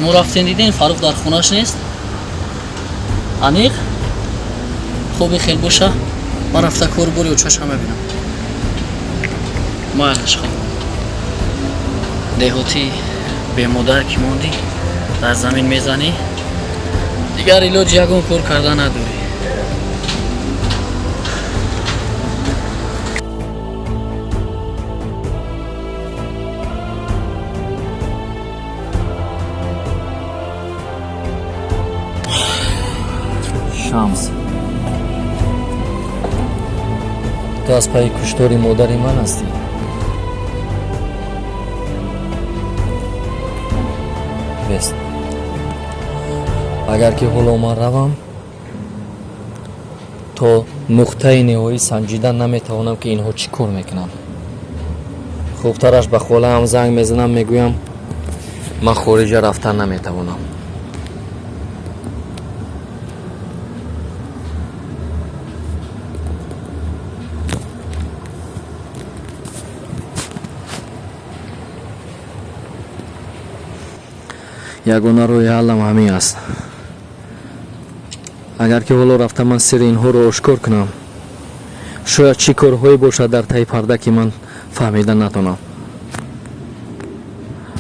Шумо рафтен диден, Фаррух дар хонаш нест? Аниқ? Хуби хел боша, ман рафта кор бори очашам мебинам. Майлаш хоб. Деҳотӣ бемодар ки мондӣ, дар замин мезанӣ, дигар илоҷ ягон кор карда надорӣ. Шамс, ту аз пайи куштори модари ман ҳастӣ? Бест, агар ки ҳоло ман равам, то нуқтаи ниҳоӣ санҷидан наметавонам, ки инҳо чӣ кор мекунанд. Хубтараш ба холаам занг мезанам, мегӯям, ман хориҷа рафтан наметавонам. Ягона роҳи ҳаллам ҳамин аст. Агар ки ҳоло рафта ман сирри инҳоро ошкор кунам, шояд чӣ корҳое бошад дар таи парда, ки ман фаҳмида натонам.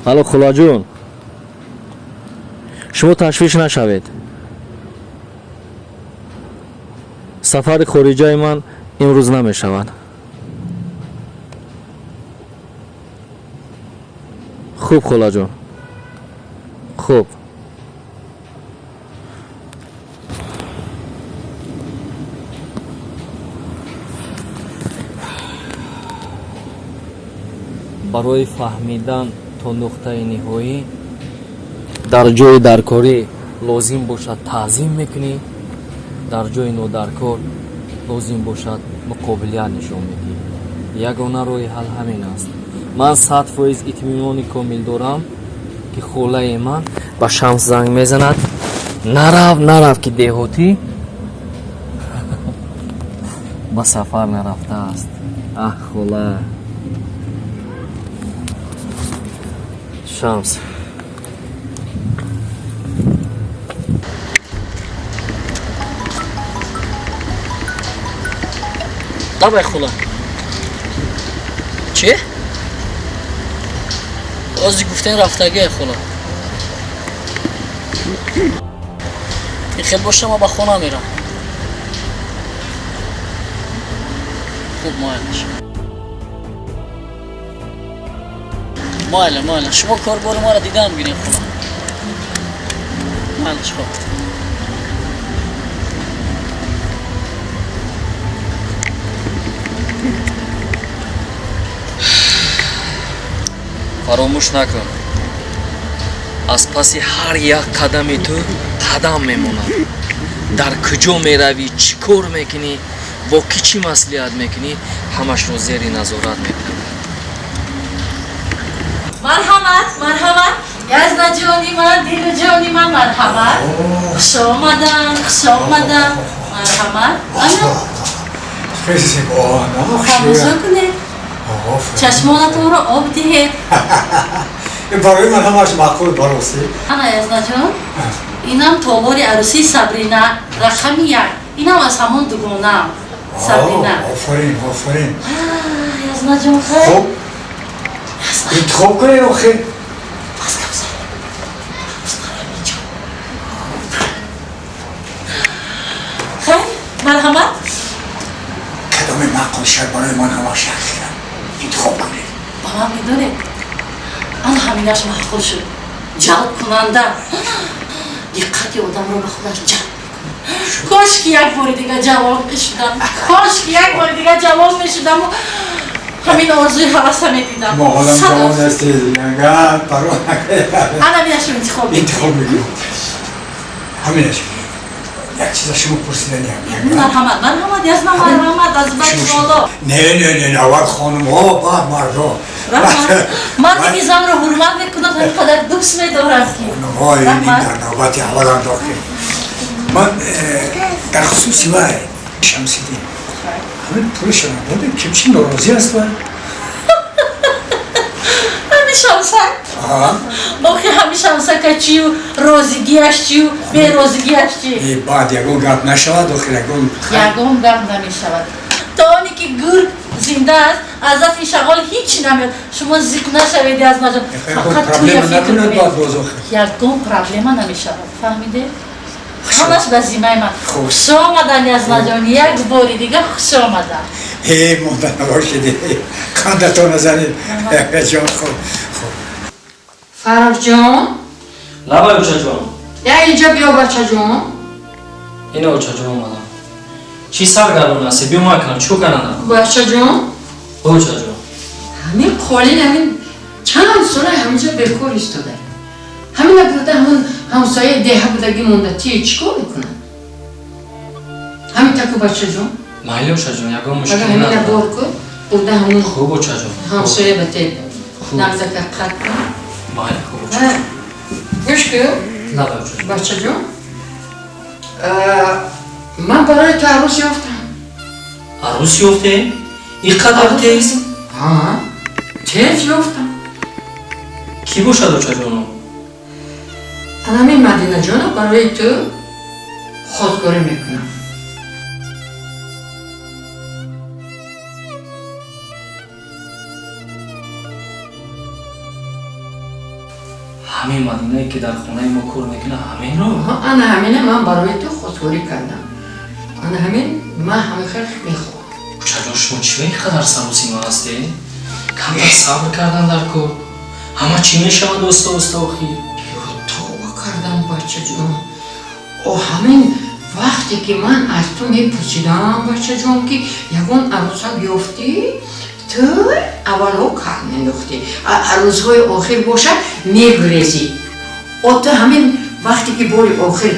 Алло, холаҷон, шумо ташвиш нашавед, сафари хориҷаи ман имрӯз намешавад. Хуб, холаҷон, хуб. Барои фаҳмидан то нуқтаи ниҳоӣ, дар ҷои даркорӣ лозим бошад таъзим мекунӣ, дар ҷои нодаркор лозим бошад муқобилият нишон медиҳӣ. Ягона роҳи ҳал ҳамин аст. Ман 100% итминони комил дорам, ки холаи ман ба Шамс занг мезанад: нарав, нарав, ки деҳотӣ ба сафар нарафтааст. Аҳ, хола Шамс. Давай, хола. Чӣ? Ози гуфтен рафтагие, хола. Ин хел боша, ман ба хона мерам. Хуб, майлаш. Майла, майла. Шумо корбори маро дидам бинед, хола. Майлаш, хоб. Фаромӯш накун, аз паси ҳар як қадами ту қадам мемонад. Дар куҷо меравӣ, чӣ кор мекунӣ, бо кӣ чӣ маслиҳат мекунӣ, ҳамашро зери назорат мекунам. Марҳамат, марҳамат, Язнаҷони ман, дилуҷони ман, марҳамат, хуш омадан, хуш омадан, марҳамат. Ана. Хеле зебо. Тамошо кунед, чашмонатонро об диҳед. Барои ман ҳамаш маъқул, баросӣ. Ана, Язнаҷон, инам толори арӯсии Сабрина, рақами як. Инам аз ҳамон дугонаам Сабрина. Офарин, офарин. Язнаҷон, хайр. Хуб, интихоб кунед охир. Бас гап зан. Хайр, марҳамат. Кадоме маъқул шад, барои ман ҳамаш як хелам, интихоб кунед. Ба ман, медонед, ана ҳаминаш маъқул шуд, ҷалбкунанда, диққати одамро ба худаш ҷалб мекунад. Кошки як бори дига ҷавон мешудам, кошки як бори дига ҷавон мешудаму ҳамин орзуи ҳаваса медидам. Мо ҳолам ҷавон ҳастед, ягар парво. Ана ҳаминашро интихоб. Интихоб мекунем ҳаминаш. Як чиза шумо пурсиданиам. Марҳамат, марҳамат, Язна, марҳамат, аз баи боло. Не, не, не, аввал хонумҳо, баъд мардҳо. Марде ки занро ҳурмат мекунад, ҳамин қадар дӯст медорад ки. Хонумҳо ин дар навбати аввал андохтем. Ман дар хусуси вай Шамсиддин, ҳамин пулашро додем, кимчи норозӣ аст вай. Ҳамин. Шамсак? Охи ҳами Шамсака чию, розигиаш чию, берозигиаш чи? Баъд ягон гап нашавад, охир ягон. Ягон гап намешавад. То оне ки гург зинда аст, аз дасти шағол ҳеҷ намеяд. Шумо зиқ нашавед, Язмаҷон. Фақат проблема накунад баъд боз охир. Ягон проблема намешавад, фаҳмиде? Ҳамаш ба зимаи ман. Хуш омадан, Язмаҷон, як бори дига хуш омадан. Э, монда набошед, қандатон назанед, ҷон. Хуб, хуб. Фаррухҷон. Лабай, очаҷон. Я инҷа биё, бачаҷон. Ина, очаҷон, омадам. Чӣ саргардон ҳастӣ? Биё, ман кунам. Чӣ кор кардан? Бачаҷон. Очаҷон. Ҳамин қолин ҳамин чанд сола ҳаминҷа бекор истода. Ҳамина бурда ҳамун ҳамсояи деҳа будагӣ монда, тие чӣ кор мекунад? Ҳамин таку, бачаҷон. Майли, очаҷон, ягон мушкиле Ага, ҳамина надорам. бор ку, бурда ҳамун Хуб, очаҷон. ҳамсоя ба те Хуб. нағзака қат кун. Майли, хуб, очаҷон. Гӯш ку. Лабай, очаҷон. Бачаҷон, ман барои ту арӯс ёфтам. Арӯс ёфте? Ин қадар тез? Ҳа, тез ёфтам. Кӣ бошад, очаҷоно? Анамин Мадинаҷоно барои ту хостгорӣ мекунам. Ҳамин Мадинае, ки дар хонаи мо кор мекунад, ҳаминро? Ҳа, ана ҳамина ман барои ту хостгорӣ кардам. Ана ҳамин ман ҳамин хел мехоҳам. Очаҷон, шумо чӣ ба ин қадар саросима ҳастед? Камтар сабр кардан дар кор, ҳама чӣ мешавад оста оста охир. Ё, тавба кардам, бачаҷон. О, ҳамин вақте ки ман аз ту мепурсидам, бачаҷон, ки ягон арӯсак ёфтӣ, ту аввало кар мендохтӣ, арӯзҳои охир бошад, мегурезӣ. О, ту ҳамин вақте ки бори охир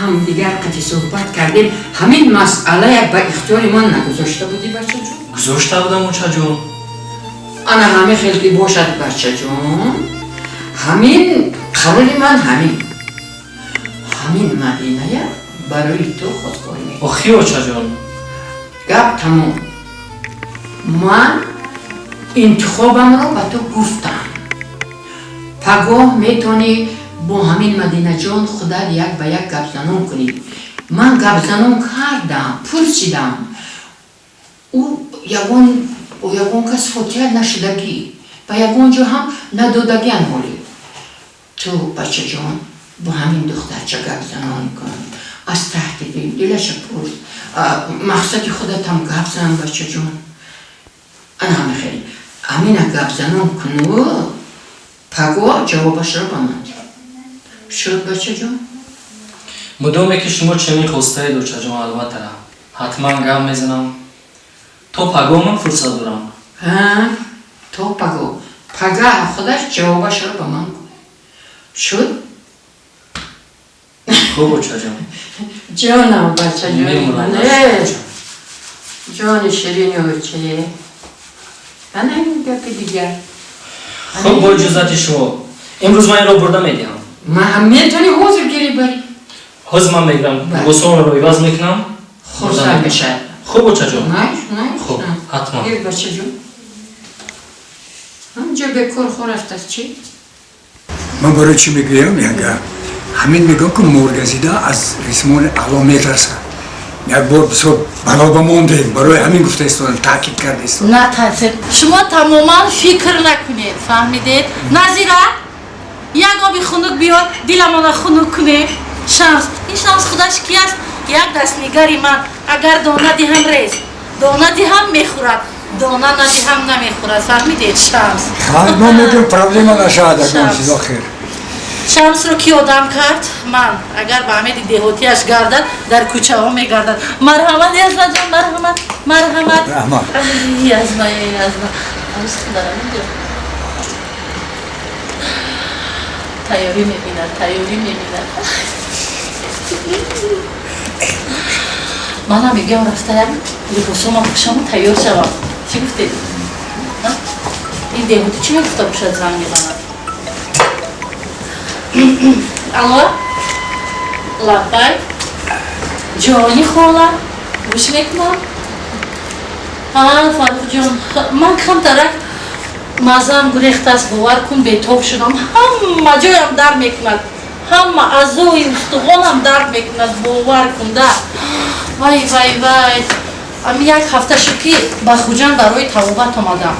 ҳамдигар қати суҳбат кардем, ҳамин масъалая ба ихтиёри ман нагузошта будӣ, бачаҷон? Гузошта будам, очаҷон. Ана ҳамин хел ки бошад, бачаҷон, ҳамин қарори ман ҳамин Мадиная барои ту хостгорӣ мекунам. Охи, очаҷон. Гап тамом. Ман интихобамро ба ту гуфтам. Пагоҳ метавонӣ бо ҳамин Мадинаҷон худат як ба як гапзанон кунӣ. Ман гапзанон кардам, пурсидам, ӯ ягон кас фотиҳа нашудагӣ, ба ягон ҷо ҳам надодагиан. Ҳолӣ ту, бачаҷон, бо ҳамин духтарча гапзанон кун, аз таҳти дил дилаша пурс, мақсади худатам гап зан, бачаҷон. Ана ҳама хел ҳамина гапзанон куну, пагоҳ ҷавобашро ба ман диҳ. Шуд, бачаҷон? Мудоме ки шумо чунин хостаед, очаҷон, албатта, ҳатман гап мезанам. То пагоҳ ман фурсат дорам. Ҳа, то пагоҳ. Пагаҳ худаш ҷавобашро ба ман гӯ. Шуд? Хуб, очаҷон. Ҷонам, бачаҷон. Мемурам. Э, ҷони ширини очае. Ана ин гапи дигар. Хуб, бо иҷозати шумо, имрӯз ман инро бурда медиҳам. Ман ҳам метавонӣ ҳозир гирӣ, барӣ. Ҳозир ман мегирам. Бале. Либосонро иваз мекунам. Хурсанд мешавад. Хуб, очаҷон. Найш, найш. Хуб, ҳатман. Гир, бачаҷон. Ҳамҷо бекор хор рафтааст чӣ? Ман барои чӣ мегӯям як гап? Ҳамин мегӯям, ки моргазида аз рисмони аъло метарсад. Як бор бисёр бало ба мондем, барои ҳамин гуфта истодам, таъкид карда истодам. Натарсед, шумо тамоман фикр накунед, фаҳмидед? Назира, як оби хунук биёр, диламона хунук кунем. Шамс, ин Шамс худаш ки аст? Як дастнигари ман. Агар дона диҳам, рез, дона диҳам, мехӯрад, дона надиҳам, намехӯрад, фаҳмидед? Шамс. Ман мегӯям, проблема нашавад ягон Шамс. чиз охир. Шамсро ки одам кард? Ман. Агар ба ҳамеди деҳотияш гардад, дар кӯчаҳо мегардад. Марҳамат, Язмаҷон, марҳамат, марҳамат. Раҳмат. Язма, Язма, арӯс дарам инҷо тайёрӣ мебинад, тайёрӣ мебинад. Манам мегӯям, рафта як либосома пӯшаму тайёр шавам. Чӣ гуфтед? Ин деҳотӣ чӣ мегуфта бошад? Занг мезанад. Алло, лаббай, ҷони хола, гӯш мекунам. Фаррухҷон, ман камтарак Мазаам гурехтааст, бовар кун, бетоб шудам. Ҳама ҷоям дард мекунад, ҳама аъзои устухонам дард мекунад, бовар кун да. Вай, вай, вай, ами як ҳафта шуд, ки ба Хуҷанд барои табобат омадам.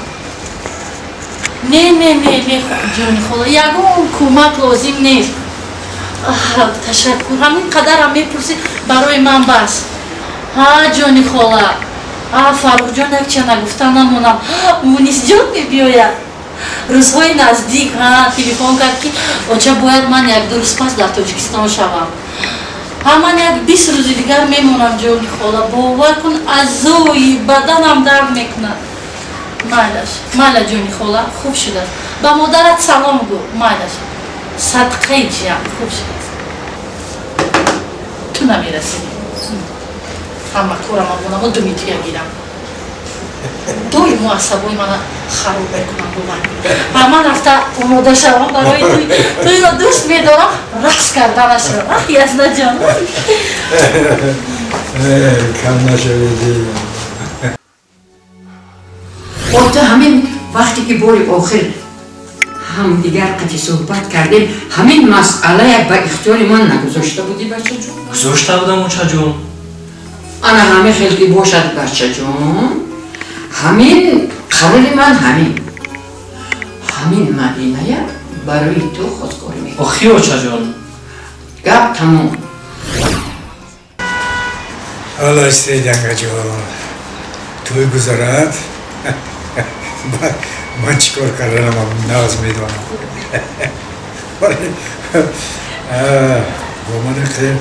Не, не, не, не, ҷони хола, ягон кӯмак лозим нест. Ташаккур, ҳамин қадарам мепурсӣ, барои ман бас. Ҳа, ҷони хола. А, Фаррухҷон, якча нагуфта намонам, Мунисҷон мебиёяд рӯзҳои наздик. Ҳа, телефон кард, ки оча, бояд ман як-ду рӯз пас дар Тоҷикистон шавам. Ҳа, ман як 20 рӯзи дигар мемонам, ҷони хола. Бовар кун, аъзои баданам дард мекунад. Майлаш, майла, ҷони хола, хуб шудааст. Ба модарат салом гӯ. Майлаш, садқаи ҷиям, хуб шудааст. Ту намерасидӣ, ҳама корама бонамо думития гирам. Доимо асабои мана хароб мекунам, бовар. Ҳа, ман рафта омода шавам барои туй. Туйро дӯст медорам, рақс карданашро. Язнаҷон. Кам нашаведи. Ота, ҳамин вақте ки бори охир ҳамдигар қати суҳбат кардем, ҳамин масъалая ба ихтиёри ман нагузошта будӣ, бачаҷон? Гузошта будам, очаҷон. Ана ҳамин хел ки бошад, бачаҷон, ҳамин қарори ман ҳамин Мадиная барои ту хостгорӣ мекунам. Охи, очаҷон. Гап тамом. Ҳоло истед, янгаҷон, тӯй гузарад, ман чӣ кор карданам нағз медонам. Бо ман хел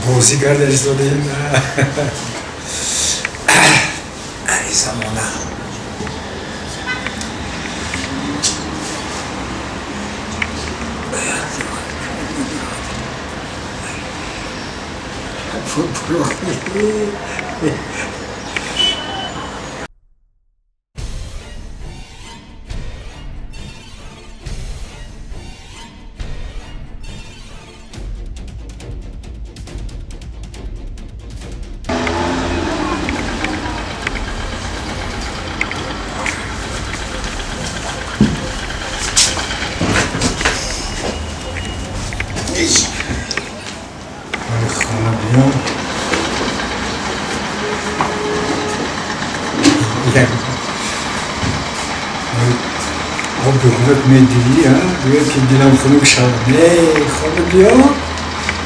бозӣ карда истодаем. Ай, замона. Хона биём, як оби хунук медиҳӣ, гӯяд, ки дилам хунук шавад. Не, хона биё,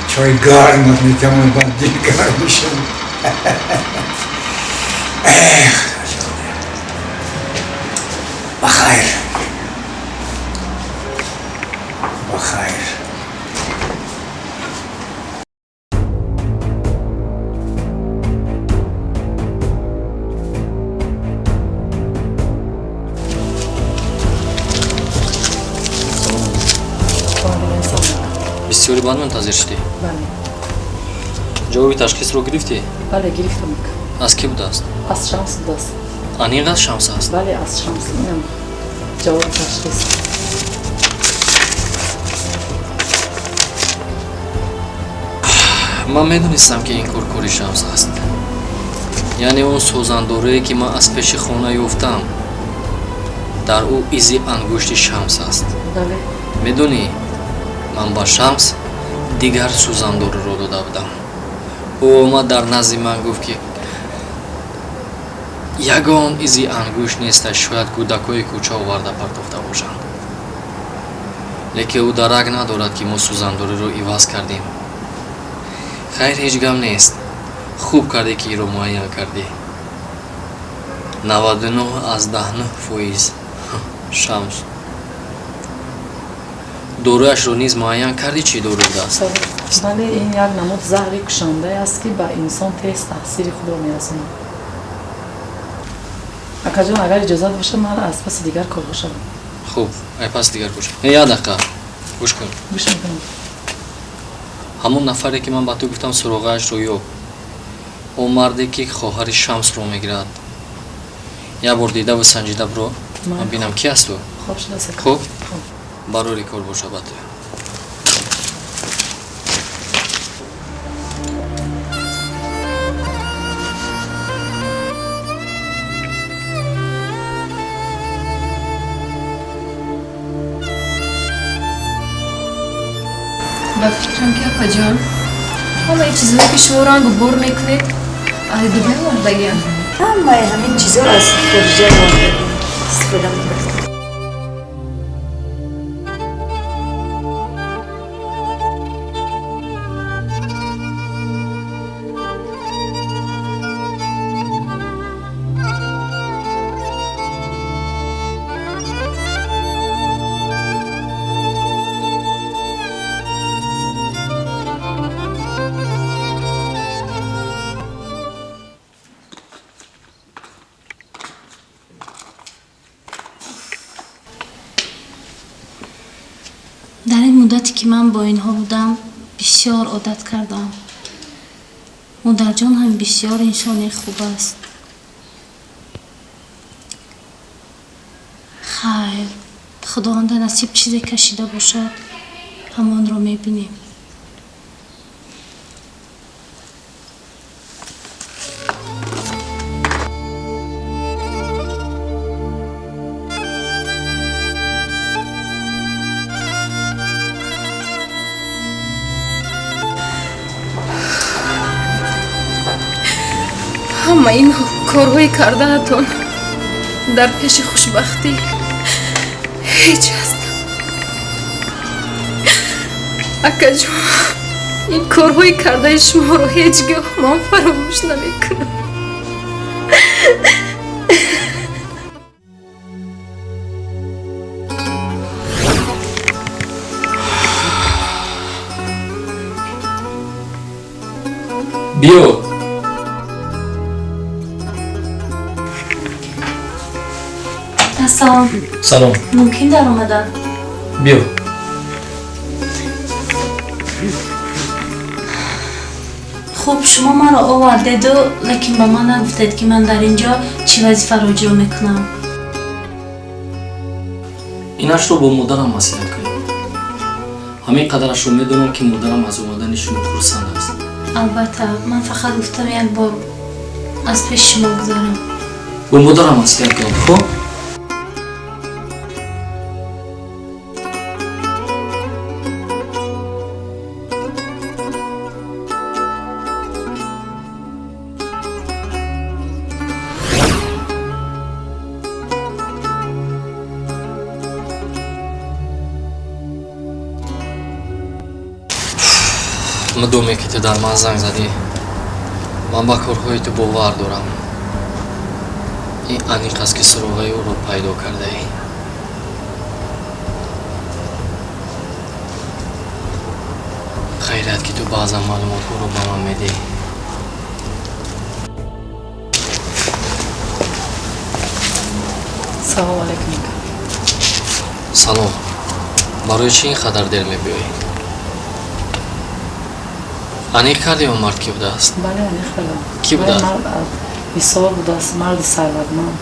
чой гармат метиҳам, баъд дил гарм мешавад. Эх, ба хайр, ба хайр. Бисёри баъд мунтазир шудӣ? Бале. Ҷавоби ташхисро гирифтӣ? Бале, гирифтам. Аз кӣ будааст? Аз Шамс будааст. Аниқ аз Шамс аст? Бале, аз Шамс. Инам ҷавоби ташхис. Ман медонистам, ки ин кор кори Шамс аст. Яъне он сӯзандорое, ки ман аз пеши хона ёфтам, дар ӯ изи ангушти Шамс аст. Бале. Медонӣ, ман ба Шамс дигар сӯзандориро дода будам. Ӯ омад дар назди ман гуфт, ки ягон изи ангушт несташ, шояд кӯдакҳои кӯча оварда партофта бошанд. Лекин ӯ дарак надорад, ки мо сӯзандориро иваз кардем. Хайр, ҳеҷ гап нест, хуб кардӣ, ки инро муайян кардӣ. 99,9% Шамс. Доруяшро низ муайян кардӣ? Чӣ дору будааст? Бале, ин як намуд заҳри кушандае аст, ки ба инсон тез таъсири худро мерасонад. Акаҷон, агар иҷозат бошад, ман аз паси дигар корҳо шавам. Хуб, ай паси дигар кор. Не, як дақиқа, гӯш кун. Гӯш мекунам. Ҳамон нафаре, ки ман ба ту гуфтам, суроғаашро ёб, он марде, ки хоҳари Шамсро мегирад, як бор дидаву санҷида биро, ман бинам, ки аст ӯ. Хоб шудааст. Хуб, барори кор боша ба ту. Ба фикрам ки апаҷон, ҳамаи чизҳое ки шумо рангу бор мекунед, аз Дубай овардагиам. Ҳамаи ҳамин чизҳо аз хориҷа овардагиам, истифода мебарем. Дар ин муддате ки ман бо инҳо будам, бисёр одат кардам. Модарҷон ҳам бисёр инсони хуб аст. Хайр, Худованда насиб чизе кашида бошад, ҳамонро мебинем. Ҳама ин корҳои кардаатон дар пеши хушбахтӣ ҳеҷ аст. Акаҷон, ин корҳои кардаи шуморо ҳеҷ гоҳ ман фаромӯш намекунам. Биё. Ассалом. Салом. Мумкин даромадан? Биё. Хуб, шумо маро овардеду, лекин ба ман нагуфтед, ки ман дар ин ҷо чӣ вазифаро иҷро мекунам. Инашро бо модарам маслиҳат кунед. Ҳамин қадарашро медонам, ки модарам аз омадани шумо хурсанд аст. Албатта, ман фақат гуфтам як бор аз пеши шумо гузарам. Бо модарам маслиҳат кунед, хуб? Мудоме ки ту дар ман занг задӣ, ман ба корҳои ту бовар дорам. Ин аниқ аст, ки суроғаи ӯро пайдо кардаӣ. Хайрият, ки ту баъзан маълумотҳоро ба ман медиҳӣ. Салом алайкум. Салом. Барои чӣ ин қадар дер мебиёӣ? Аниқ карди он мард ки будааст? Бале, аниқ кардам. Ки будааст? Мард ҳисоб будааст, марди сарватманд.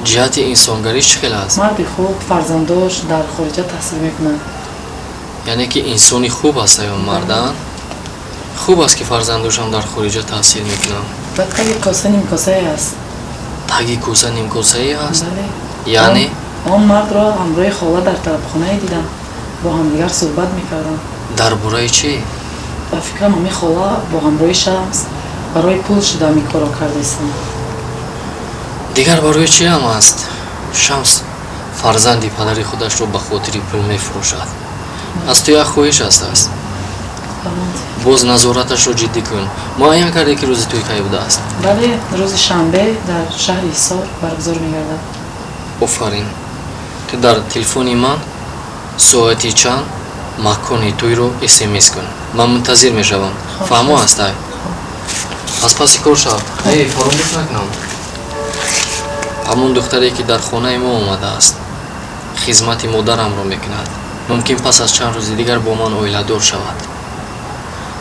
Ҷиҳати инсонгарӣ чӣ хел аст? Марди хуб, фарзандош дар хориҷа таҳсил мекунанд. Яъне ки инсони хуб аст он мардан? Хуб аст, ки фарзандошам дар хориҷа таҳсил мекунанд. Баъд таги коса нимкосае аст. Таги коса нимкосае аст? Бале. Яъне? Он мардро ҳамроҳи хола дар тарабхонае дидам. Бо ҳамдигар суҳбат мекардам. Дар бораи чӣ? Ба фикрам, ҳамин хола бо ҳамроҳи Шамс барои пул шуда ҳамин корро кардаистам. Дигар барои чӣ ҳам аст? Шамс фарзанди падари худашро ба хотири пул мефурӯшад. Аз ту як хоҳиш ҳастааст. Боз назораташро ҷиддӣ кун. Муайян кардӣ, ки рӯзи тӯй кай будааст? Бале, рӯзи шанбе дар шаҳри Ҳисор баргузор мегардад. Офарин. Ту дар телефони ман соати чанд макони тӯйро смс кун. Ман мунтазир мешавам. Фаҳмо ҳастай? Аз паси кор шав. Эй, фаромӯш накунам. Ҳамон духтаре, ки дар хонаи мо омадааст, хизмати модарамро мекунад. Мумкин пас аз чанд рӯзи дигар бо ман оиладор шавад.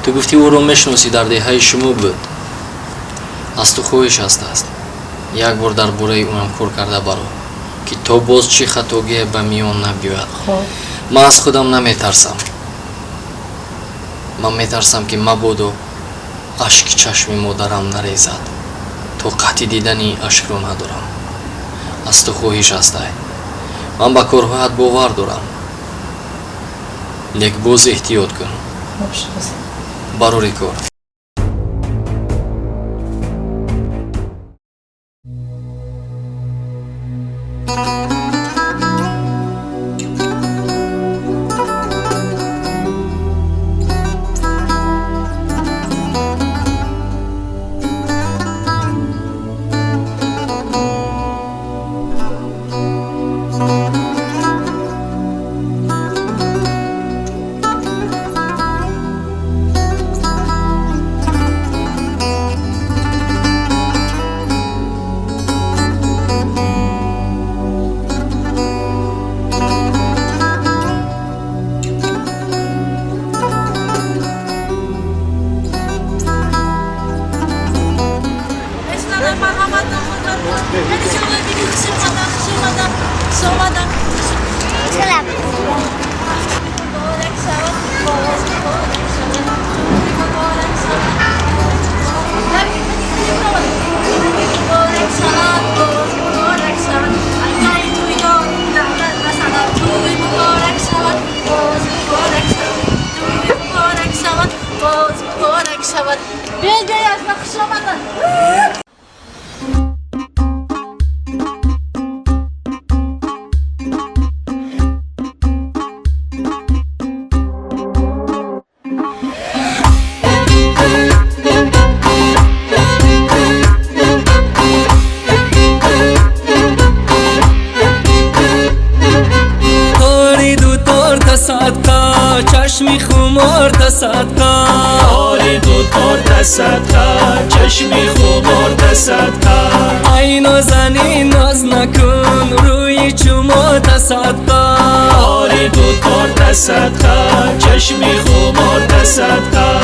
Ту гуфтӣ, ӯро мешиносӣ, дар деҳаи шумо буд. Аз ту хоҳиш ҳастааст. Як бор дар бораи ӯам кор карда баро, ки то боз чӣ хатогие ба миён набиёяд. Ман аз худам наметарсам. Ман метарсам, ки мабодо ашки чашми модарам нарезад. Тоқати дидани ашкро надорам. Аз ту хоҳиш ҳастай. Ман ба корҳоят бовар дорам. Лек боз эҳтиёт кун. Барори кор. چشمی خمار تصدقه آری دو تار تصدقه چشمی خمار تصدقه ای نازنین ناز نکن روی چما تصدقه آری دو تار تصدقه چشمی خمار تصدقه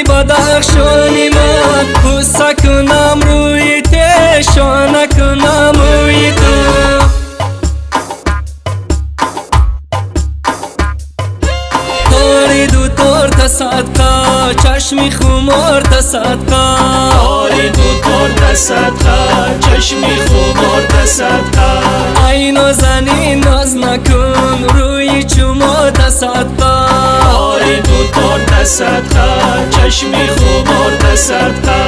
بدخشانی من بوسه کنم روی تشانه کنم روی تو تاری دو تار تصدقه چشمی خمار تصدقه تاری دو تار تصدقه چشمی خمار تصدقه ای نازنین ناز نکن روی چما تصدقه آری دو تار تصدقه چشمی خمار تصدقه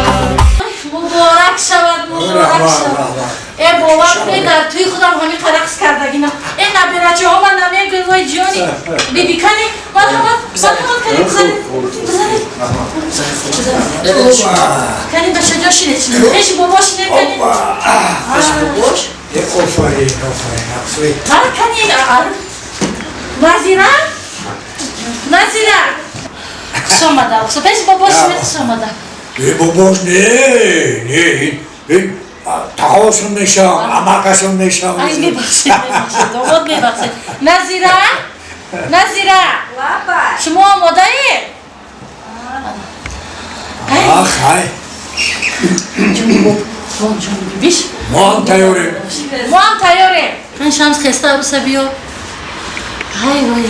مبارک شود مبارک شود ای باور کنید در توی خودم همین رقص کردگی نه ای نبیرچه ها من نمیگویم وای جانی بیبی کنی مرحبا مرحبا کنی بزنید بزنید کنی به شجا شینید پیش بابا شینید کنی پیش باباش آفرین آفرین هر کنی نظیره نظیره خوش آمدم پیش باباش شینید خوش آمدم باباش نه نه این تقاشون میشم عمقشون میشم ای میبخشید میبخشید دوماد میبخشید نظیره نظیره شما آماده اید؟ آخ های جون بابا جون بیبیش ما هم تیاریم ما هم تیاریم من شمس خسته عروسه بیا های وای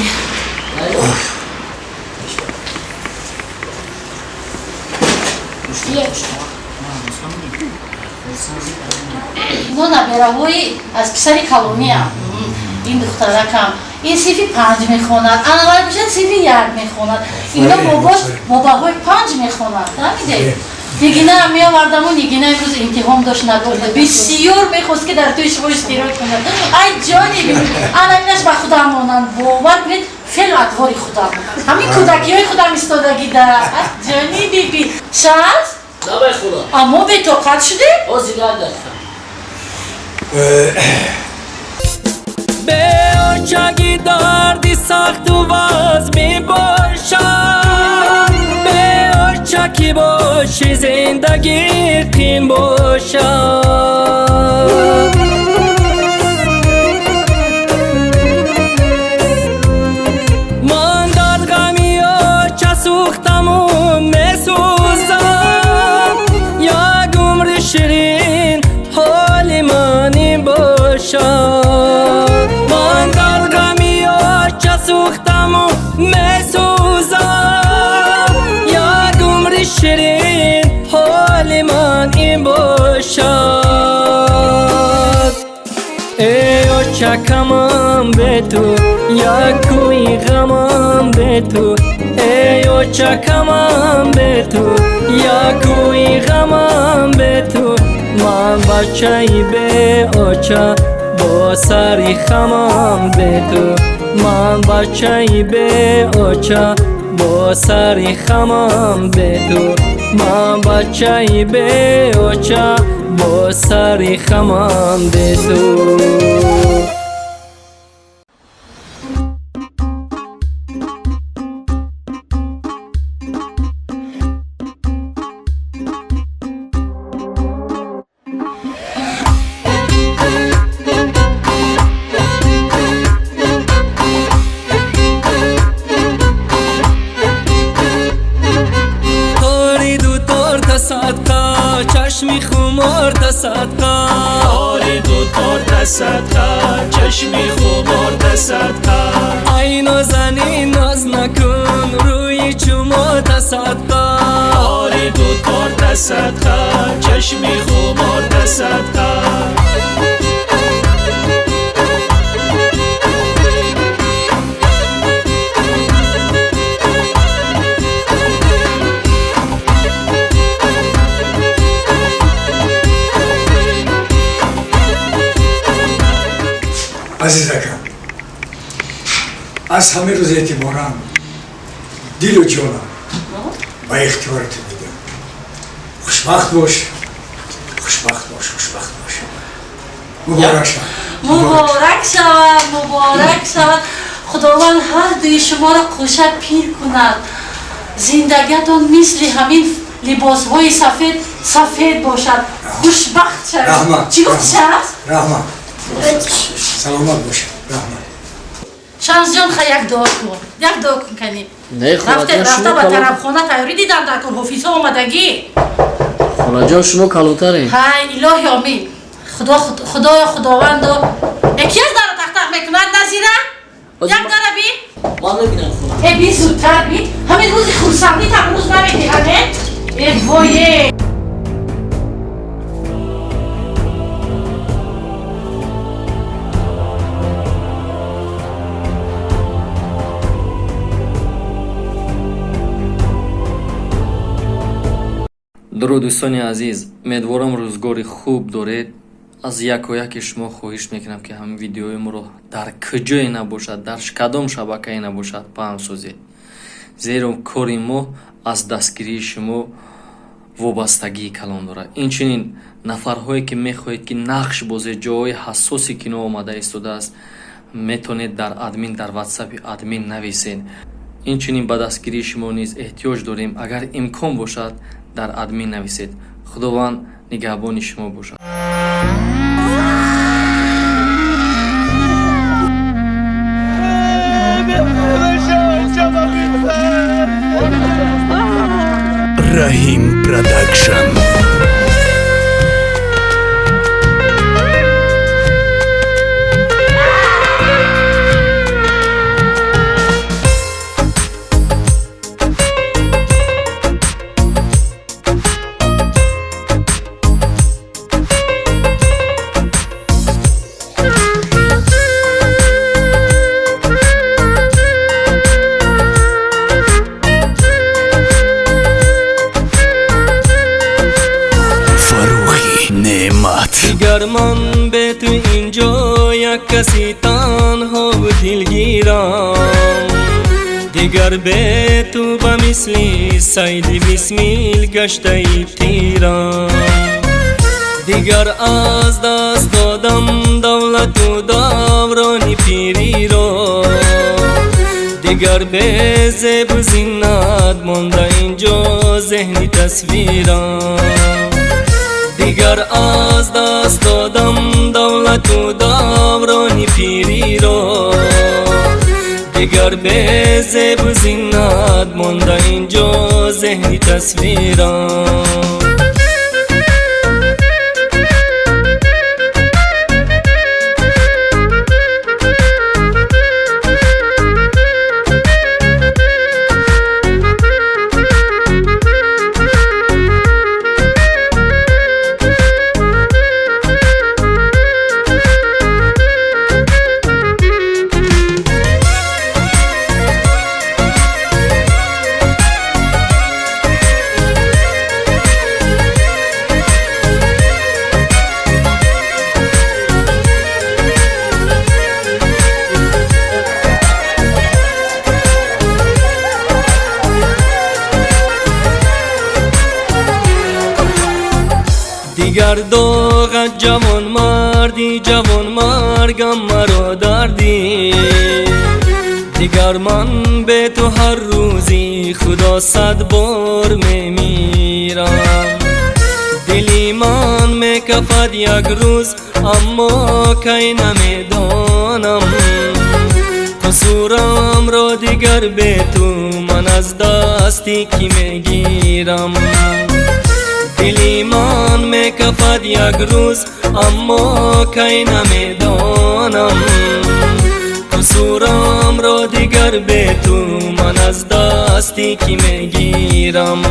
اینا نبیره‌های از پسر کلونی هم این دخترکم این صنف 5 میخواند انور باشد صنف 1 میخواند اینا باباش باباهای 5 میخواند فهمیده نگینه هم میآوردم و نگینه امروز امتحان داشت ندارد بسیار میخواست که در توی شما اشتراک کند ای جانی ببین انا اینش به خودم مانند باور کنید فعل و اطوار خودم همین کودکی های خودم ایستادگی ده جانی بیبی شمس نه خدا اما به طاقت شده؟ آزی یک دقیقه به آچگی دردی سخت و وزمی باشد به آچکی باشی زندگی قین باشد من در غمی آچه سوختم و میسوزم یک عمر شیرین حال من Сӯхтаму месӯзам, як умри ширин ҳоли ман ин бошад. Эй очакамам, бе ту як кӯи ғамам, бе ту. Эй очакамам, бе ту як кӯи ғамам, бе ту. Ман бачаи беоча бо сари хамам, бе ту. Ман бачаи беоча бо сари хамам, бе ту. Ман бачаи беоча бо сари хамам, бе ту. Чашми хумор садқа, ори дутор садқа, чашми хумор садқа. Ай нозанин, ноз накун, рӯи чумо садқа. Ори дутор садқа, чашми хумор садқа. Азизакам, аз ҳамин рӯз эътиборам дилу ҷонам ба ихтиёри ту медиҳам. Хушбахт бош, хушбахт бош, хушбахт бош. Муборак шавад. Муборак шавад, муборак шавад. Худованд ҳар дуи шуморо қӯша пир кунад. Зиндагиатон мисли ҳамин либосҳои сафед сафед бошад. Хушбахт шавед. Раҳмат. Чӣ гуфт шахс? Раҳмат. Саломат бошед. Раҳмат. Шамсҷон, ха, як дуо кун, як дуо кун, кани. Не, рафта рафта ба тарабхона тайёрӣ дидам, дар кор ҳофизҳо омадагӣ. Холаҷон, шумо калонтарем. Ҳай, илоҳи, омин. Худо, худоё, худовандо. Э, ки аз дара тақтақ мекунад? Назира, як дара би. Ман мебинам, хола. Э, би, зудтар би, ҳамин рӯзи хурсандӣ там рӯз намедиҳад. Э, вое. Дуруд, дӯстони азиз, умедворам, рӯзгори хуб доред. Аз якояки шумо хоҳиш мекунам, ки ҳамин видеои моро дар куҷое набошад, дар кадом шабакае набошад, паҳн созед, зеро кори мо аз дастгирии шумо вобастагии калон дорад. Инчунин нафарҳое, ки мехоҳед, ки нақш бозед, ҷоҳои ҳассоси кино омада истодааст, метавонед дар админ, дар ватсапи админ нависед. Инчунин ба дастгирии шумо низ эҳтиёҷ дорем. Агар имкон бошад, дар админ нависед. Худованд нигаҳбони шумо бошад. Раҳим Продакшн. Фаррухи Неъмат. Дигар ман бе ту инҷо як каси танҳову дилгирам. Дигар бе ту ба мисли сайди бисмил гаштаи тирам. Дигар аз даст додам давлату даврони пириро. Дигар бе зебу зинат монда инҷо зеҳни тасвирам. Дигар аз даст додам давлату даврони пириро. Дигар бе зебу зинат монда инҷо зеҳни тасвирам. Дигар доғат ҷавон марди, ҷавон маргам маро дардӣ. Дигар ман бе ту ҳар рӯзи худо сад бор мемирам. Дили ман мекафад як рӯз, аммо кай намедонам. Қусурамро дигар бе ту ман аз дасти кӣ мегирам. Дили ман мекафад як рӯз, аммо кай намедонам. Қусурамро дигар бе ту ман аз дасти кӣ мегирам.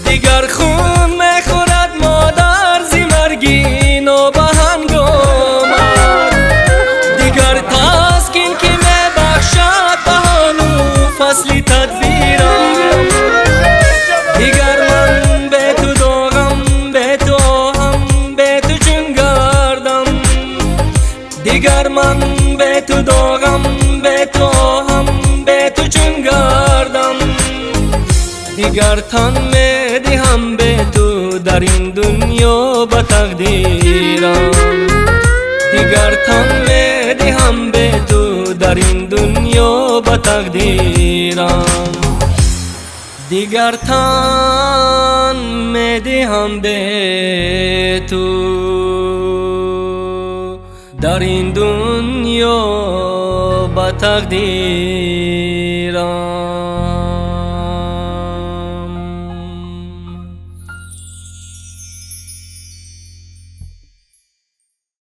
Дигар хун мехӯрад модар зи марги нобаҳангомад. Дигар таскин ки мебахшад ба ҳолу фасли тадбирам. Дигар ман бе ту доғам, бе ту оҳам, бе ту чун гардам. Дигар ман бе ту доғам, бе ту оҳам, бе ту чун гардам. Дигар тан медиҳам бе ту дар ин дунё ба тақдирам. Дигар тан медиҳам бе ту дар ин дунё ба тақдирам. Дигар тан медиҳам бе ту дар ин дунё ба тақдирам.